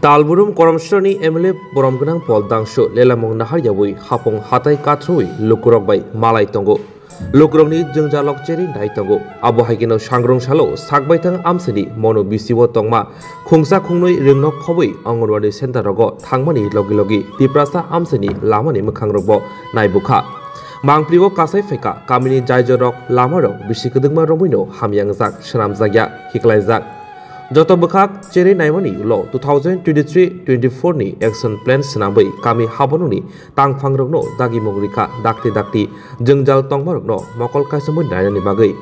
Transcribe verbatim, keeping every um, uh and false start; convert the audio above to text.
Talburum Koromsrani M L A borom gwnang Pol Dangsu lelamung nahar yawi hapung hatai kathrowi lukurok bai malai tongo. Lukurokni jwngjalok cherwi nai tongo. Abo hai kheno sangrong salo sakbaithang amsini mono bisiwo tongma khungsa khungnwi rwngnok khobwi Anganwadi center rogo thangmani logi logi Tiprasa amsini lamani mwkhangrokbo naibukha. Mangpli o kasai phaikha kamini jaijorok lamarok bisi kwdwkma romwino hamyangjak, swnamjakya, hiklaijak. Joto bwkhak cherwi naimani ulo two thousand twenty-three twenty-four ni action plan swnamwi kami haborokni tangphangrokno dagimung rikha dakti dakti jwngjal tongmarokno mokol kaisomwi nainani bagwi.